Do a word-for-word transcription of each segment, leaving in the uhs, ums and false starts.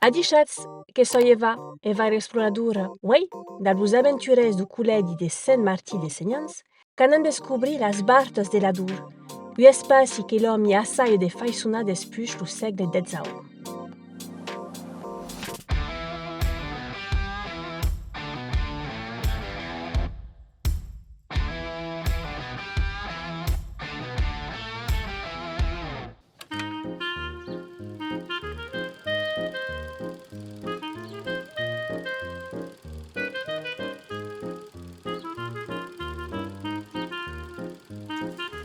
Adishatz, que soi Eva, Eva era exploradora. Uei, dab los aventurèrs deu collègi de Sent Martin de Senhans, qu'anam descobrir las Bartas de l'Adour, un espaci que l'òmi assaja de faiçonar despuish lo sègle dètz-e-uech.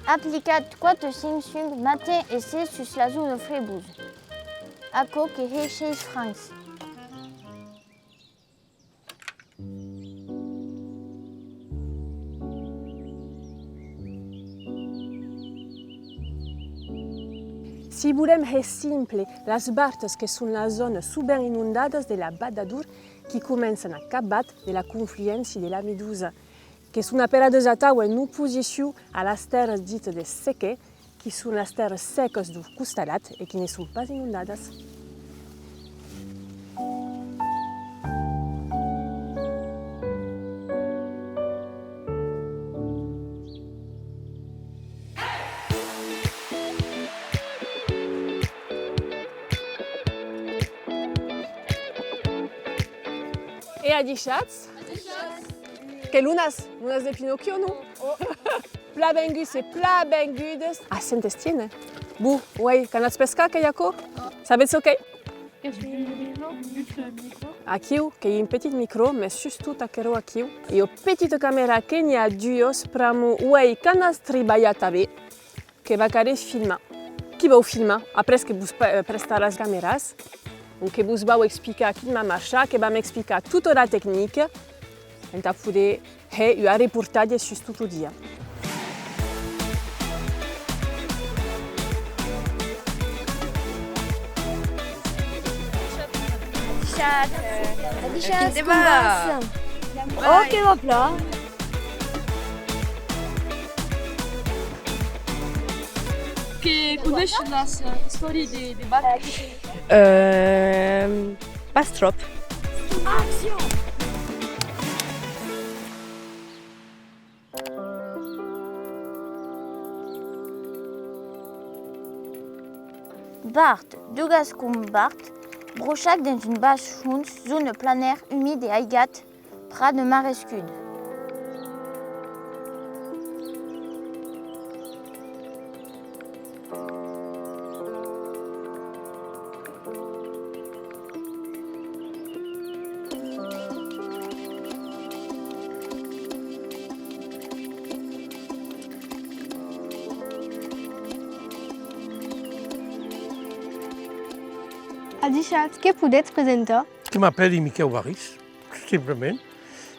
Aplicatz quate, cinc, cinc, matin e ser sus la zona Frebos. Aquò que hè sheis francs. Si volem hèr simple, las Bartas que son las zònas sovent inondadas de la Val d'Adour qui començan a capvath de la confluéncia de la Medosa, que son aperadas atau en oposicion a las tèrras ditas de sequer, qui son las tèrras secas deu costalat e qui ne son pas inondadas. E adishatz! Que lonas, lonas de Pinocchio, non? Plan venguts e plan vengudas a Sent Estienne. Bon, uei, qu'anatz pescar, qu'ei aquò? Sabetz çò qu'ei? Aquiu, qu'ei un petit micro, mès sustot aquerò aquiu. E ua petita camèra que n'i a duas, pr'amor uei qu'anatz tribalhar tanben. Que va caler filmar. Qui vòu filmar? Après que vos pe-, prestar las camèras, donc que vos vau explicar quin va marchar, que vam explicar tota la tecnica entà poder hèr ua reportatge sus tot lo dia. Adishatz, com vas? Oh, que va plan! Que coneishes las, eh, istòrias de, de Bartas? Euh, pas tròp. Accion! Bart, deu gascon bart, brochat dens un baish hons, zona planèr, umid e aigat, prat de marescud. Adishatz, que podetz presentar? Que m'apèri Miquèu Varis, tot simplament,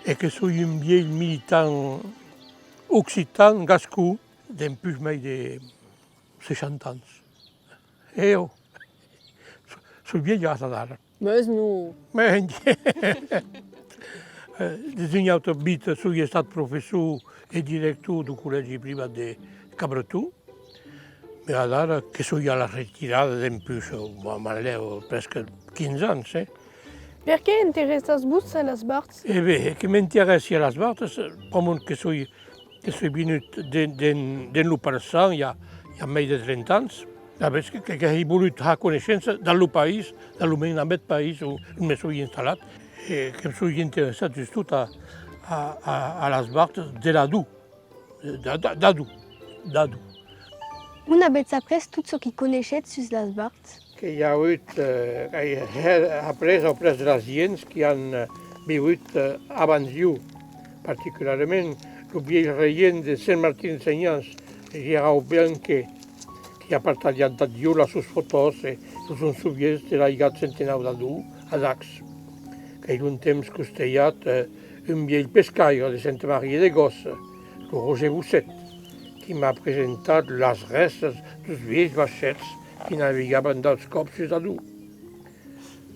e que soi un vielh militant occitan gascon dempuish mei de seishanta ans. E ò, soi vielh adara. Mès non. Mès, eh, dens ua auta vita soi estat professor e director deu collègi privat de Cabreton. Mès adara que soi a la retirada dempuish, bon, m'enlèva presque quinze ans, eh. Perqué interessatz-vos a las Bartas? E ben, que m'interèssi a las Bartas, pr'amor que soi, que soi venut de, de, dens lo Parçan i a, i a mei de trenta ans. Sabes que, que, que èi volut har coneishença dab lo país, dab lo men navèth país on, on me soi installat, e que soi interessat sustot a, a, a, a las Bartas de l'Adour. D'a-, d'a-, d'Adour, d'Adour. On avètz après tot çò qui coneishetz sus las Bartas? Que i a agut, eh, qu'èi après, après de las gents qui an, eh, vigut, eh, abans jo, particularament lo vielh regent de Sent Martin Senhans, Gerau Blanquet, qui a partatjat dab jo las suas fotòs e los sons sovenirs de l'aigat centenau d'Adour a Dax. Qu'èi longtemps costelhat, eh, un vielh pescaire de Senta Maria de Gòssa, lo Roger Bousset, qui m'a presentat las rèstas deus vielhs vaishèths qui navigavan d'auts còps sus Adour.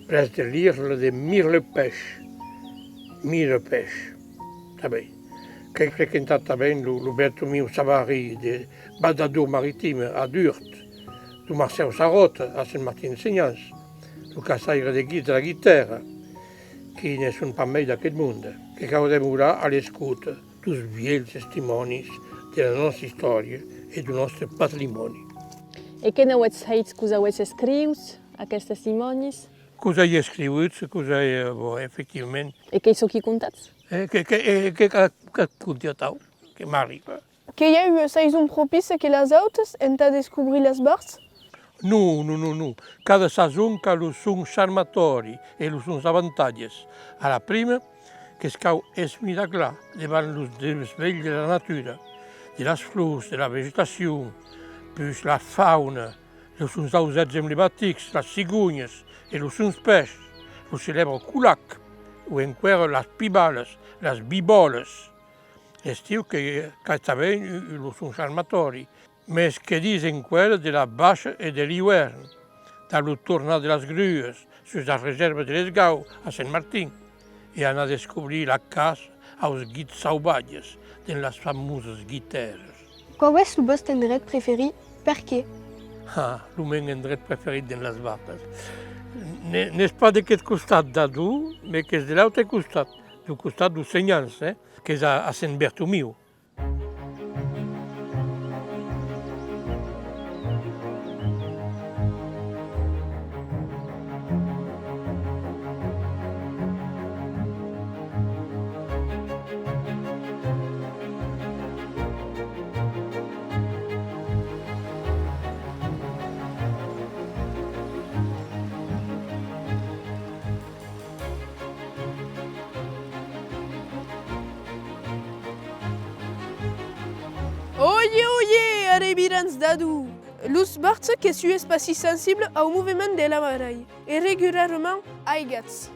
Près de l'irla de Mirlepèch, Mirlepèch, tanben. Qu'èi frequentat tanben lo, lo Bertomiu Savary de Val d'Adour Maritime a Durt, lo Marcèu Sarròta a Sent Martin Senhans, Lo caçaire de guits de la Guitèrra, qui ne son pas mei d'aqueth monde, que cau demorar a l'escota deus vielhs testimònis de la nòsta istòria e deu nòste patrimòni. E que n'auetz hèit, que'us auetz escriuts, aqueths testimònis? Que'us ai escriuts, que'us ai, eh, bon, efectivament. E qu'ei çò qui contatz? Eh, que, que, eh, que, que, que conti atau, que m'arriba. Que i a ua saison propiça que las autas entà descobrir las Bartas? Non, non, non, non. Cada sason qu'a lo son charmatòri e los sons avantatges. A la prima, que's cau esmiraclar devant los desvelhs de la natura, de las flors, de la vegetacion, puish la fauna, los sons ausèths emblematic, las cigonhas e los sons pèish, lo celèbre colac, o enqüèra las pibalas, las bibòlas. Estiu que qu'a tanben lo son charmatòri, mès que ditz enqüèra de la baisha e de l'ivèrn, dab lo tornar de las gruas sus la resèrva de l'Esgau a Sent Martin e anar descobrir la caça aus guits sauvatges dens las famosas guitèras. Quau es lo vòste endret preferit? Perqué? Ah, lo men endret preferit dens las Bartas ne-, n'es pas d'aqueth costat d'Ador, mès qu'es de l'aute costat, deu costat deus Senhans, eh, qu'es a, a Sent Bertomiu. Oye, oye, arrevirants d'Ador! Los Bartas qu'es un espaci sensible au movement de la marèia e regularament aigats.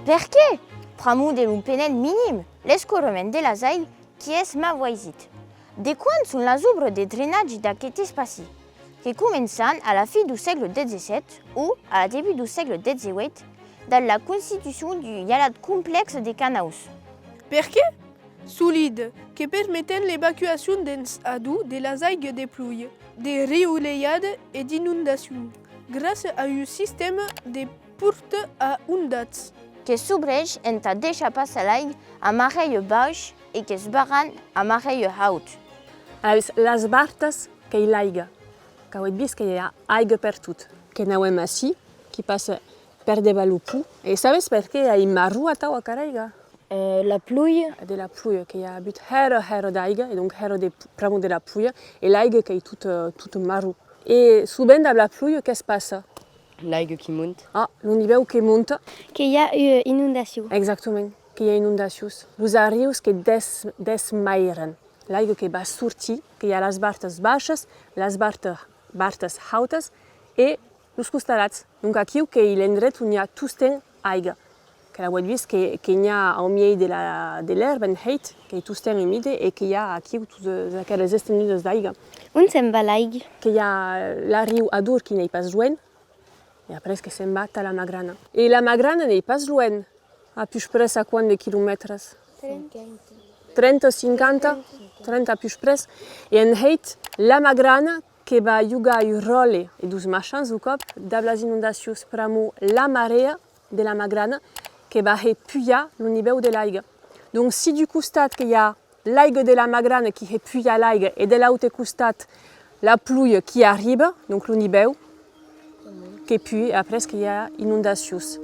Perqué? Pr'amor de lo penent minim, l'escorrement de las aigas qui es mauaisit. De quan son las òbras de drenatge d'aqueth espaci? Que començan a la fin deu sègle dètz-e-sèt o a la debut deu sègle dètz-e-ueit, dab la constitucion d'un hialat complèxe de canaus. Perqué? Solide, que permeten l'evacuacion dens Ador de las aigas de ploja, de riolejada e d'inondacion, gràcia a un sistèma de pòrta a ondats. Que s'obreish entà deishar passar l'aiga a marèia baisha e que's barran a marèia hauta. Alavetz, las Bartas qu'ei l'aiga. Qu'auetz vist que i a aiga pertot. Que n'auem ací, qui passa per devath lo pont. E sabes perqué ei marron atau aquera aiga? Eh, la ploja. De la ploja, que i a avut hèra, hèra d'aiga, e donc hèra de, pr'amor de la ploja, e l'aiga qu'ei tot, eh, tot marron. E sovent dab la ploja, que's passa? L'aiga qui monta. Ah, lo nivèu que monta. Que i a, eh, inondacion. Exactament, que i a inondacions. Los arrius que des-, desmairan. L'aiga que va sortir, que i a las Bartas baishas, las Barta-, Bartas hautas e los costalats. Donc aquiu qu'ei l'endret on i a tostemp aiga. Que l'auetz vist que, que n'i a au miei de la, de l'èrba en hèit, qu'ei tostemp umide e que i a aquiu totas aqueras estenudas d'aiga. On se'n va l'aiga? Que i a l'arriu Ador qui n'ei pas luenh, e après que se'n va tà la Magrana. E la Magrana n'ei pas luenh, a puish près a quant de quilomètres? Trenta. Trenta, cinquanta? Trenta a puish près. E en hèit, la Magrana que va jogar un ròtle, e deus machans au còp, dab las inondacions, pr'amor la marèa de la Magrana que va hèr pujar lo nivèu de l'aiga. Donc, si d'un costat que i a l'aiga de la Magrana qui hè pujar l'aiga e de l'aute costat la ploja qui arriba, donc lo nivèu que puja e après que i a inondacions.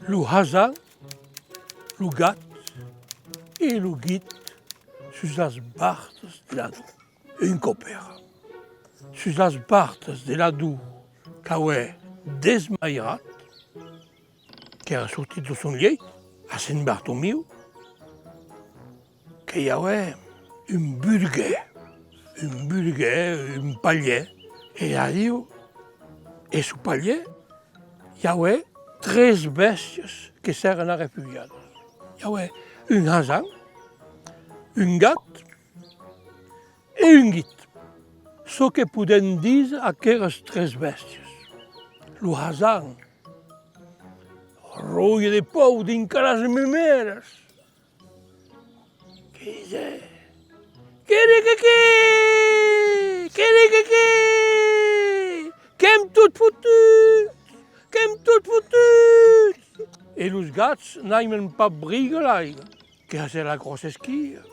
Lo hasan, lo gat e lo guit sus las Bartas de l'Ador. Un còp èra, sus las Bartas de l'Ador, qu'auè desmairat, qu'èra sortit de son lieit, a Sent Bartomiu, que i auè un burguèr, un burguèr, un palhèr, e adiu, e suu palhèr, i auè tres bèstias que s'èran arrefugiadas. I auè un hasan, un gat e un guit. Çò que podèm díser aqueras tres bèstias. Lo hasan, ròia de paur dinc a las memèras, que disè: Queriquiqui! Queriquiqui! Qu'èm tot fotuts! Qu'èm tot fotuts! E los gats n'aiman pas briga l'aiga, que hasèt la gròssa esquia.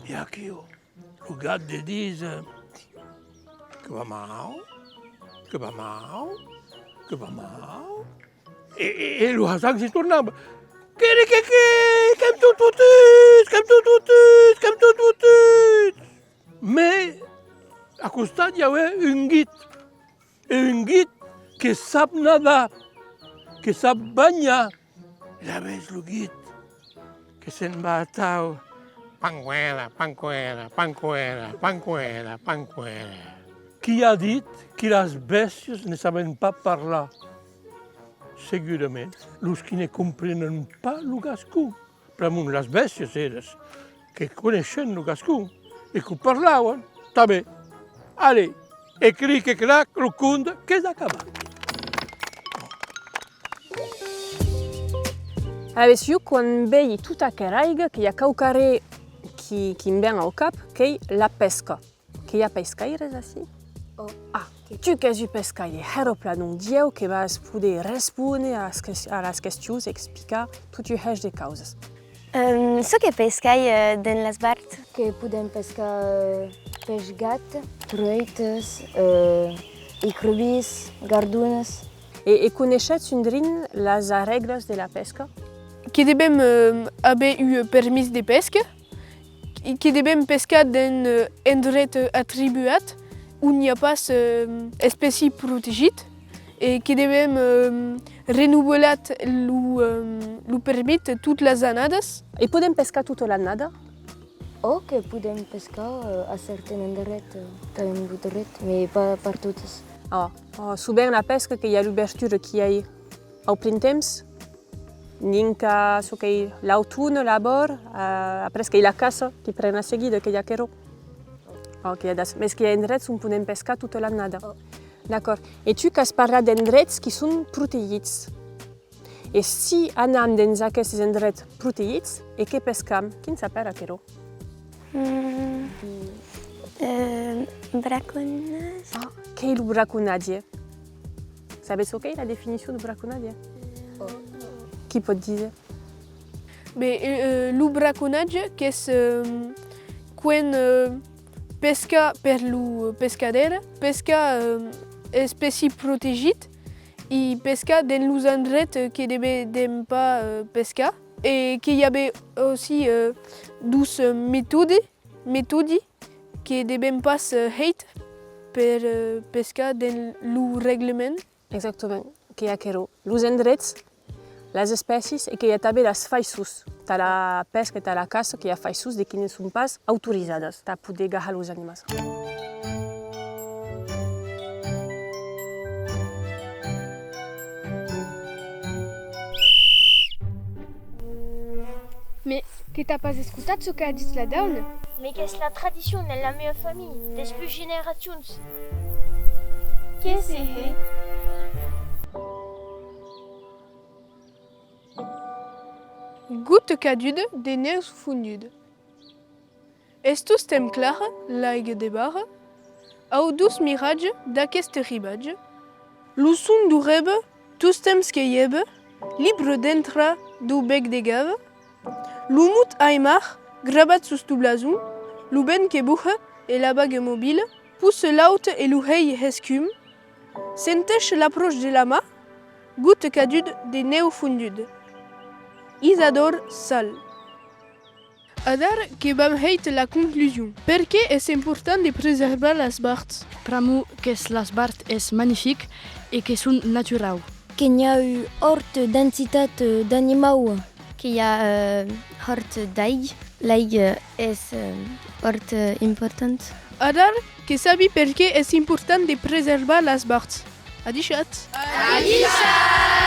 E aquiu, lo gat de díser: Que va mau, que va mau, que va mau. E, e, e lo hasan se tornava: Queriquiqui! Qu'èm tot fotuts! Qu'èm tot fotuts! Qu'èm tot fotuts! Mès a costat i avè un guit. E un guit que sap nadar, que sap banhar. E lavetz lo guit que se'n va atau: Pancuèla, pancuèla, pancuèla, pancuèla, pancuèla. Qui a dit que las bèstias ne saben pas parlar? Segurament, los qui ne comprenon pas lo gascon. Pr'amor las bèstias, eras, que coneishen lo gascon e qu'o parlavan tanben. Allez, e cric e crac, lo conte qu'es acabat. Alavetz, jo, quan vei tota aquera aiga, que i a quauquarren qui, qui'm ven au cap, qu'ei la pesca. Que i a pescaires ací? Oh. Ah, tu qu'ès un pescaire, hèra plan, donc, dieu que vas poder respóner a las ques-, a las questions e explicar tot un hèish de causas. Ehm, çò que pescai, eh, dens las barts. Que podèm pescar, eh, pèish gat, trueitas, eh, icrobís, gardonas. E, e coneishetz un drin las arrèglas de la pesca? Que devèm, eh, aver un permís de pesca. Que devèm pescar d'un, eh, endret, eh, atribuat, on i a pas, eh, espèci protegit, e que devèm, eh, renovelar lo, eh, lo permit tot las annadas. E podèm pescar tota l'annada? Ò, que podèm pescar, eh, a certen endret, eh, tanben lo dret, mès pas per totes. Ò, ò, sovent la pesca que i a l'obertura qui ei au printemps, dinc a çò qu'ei l'auton, l'abòrd, eh, après qu'ei la caça qui pren la seguida, qu'ei aquerò. Ò, que i a das-, mès que i a endrets on podèm pescar tota l'annada. D'acòrd. E tu qu'as parlat d'endrets qui son protegits. E si anam dens aquestes endrets protegits, e que pescam? Quin s'apèra aquerò? Mm. Eh, braconatge. Ah, qu'ei lo braconatge? Sabes çò qu'ei la definicion de braconatge? Qui pòt díser? Ben, eh, eh, lo braconatge qu'es, eh, quan, eh, pesca per lo pescadèr, pesca, eh, espèci protegit, e pesca dens los endrets que devèm pas, eh, pescar. E que i avè aussi, eh, dus, eh, metòdes, metòdi que devèm pas, eh, hèit per, eh, pescar dens lo reglament. Exactament, que i a aquerò, los endrets, las espècias e que i a tanben las faiçons. Tà la pesca e tà la caça, que i a faiçons de qui ne son pas autorizadas tà poder gahar los animals. Mès que t'a pas escotat çò qu'a dich la dauna? Mès qu'es la tradicion en la mea familha, despuish generacions. Qué se hè? Gota caduda de nèu fonduda. Es tostemps clara l'aiga de barra, au doç miratge d'aqueste ribatge. Lo son deu reba, tostemps que i èva, libre d'entrar deu bèc de gava, lo mot aimar gravat sus deu blason, lo vent que boha e la vaga mobila, possa l'aute e lo hèi hescum, senteish l'apròche de la mar, gota caduda de nèu fonduda. Isador Sal. Adara que vam hèit la conclusion. Perqué es important de preservar las barts? Pr'amor qu'es las barts es magnific e que son naturau. Que n'i a ua hòrta densitat, eh, d'animau. Que i a, eh, hòrt d'aiga. L'aiga es, eh, hòrt, eh, important. Adara que sabi perqué es important de preservar las barts. Adishatz! Adishatz!